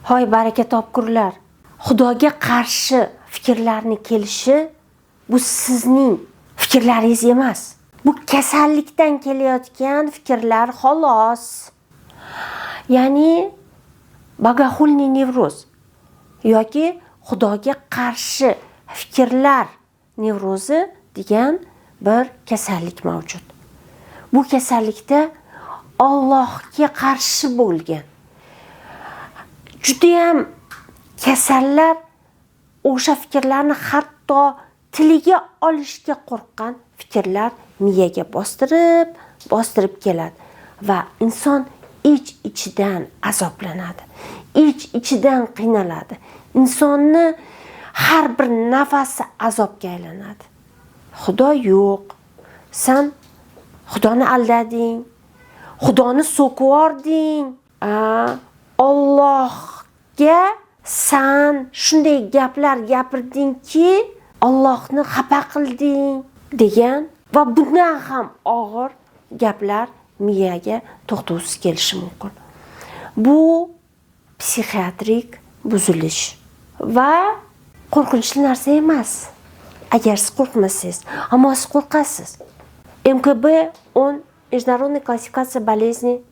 Hoy, baraka topkurlar, Xudoga qarshi fikrlarni kelishi bu sizning fikrlaringiz emas, bu kasallikdan kelayotgan fikrlar, xolos. Ya'ni богохульный nevroz yoki Xudoga qarshi fikrlar nevrozi degan bir kasallik mavjud. Bu kasallikda Ollohga qarshi bo'lgan judayam kasallar o'sha fikrlarni, hatto tiliga olishga qo'rqqan fikrlar miyaga bostirib bostirib keladi va inson ich ichidan azoblanadi, ich ichidan qiynaladi. Insonni har bir nafasi azobga aylanadi. Xudo yo'q, san Xudoni aldading, Xudoni so'kib yubording, Ollohga san shunday gaplar gapirdingki, Ollohni xafa qilding degan va bundan ham og'ir gaplar miyaga to'xtovsiz kelishi mumkin. Bu psixiatrik buzilish va qo'rqinchli narsa emas, agar siz qo'rqmasangiz. Ammo siz qo'rqasiz. МКБ 10, международная классификация болезней.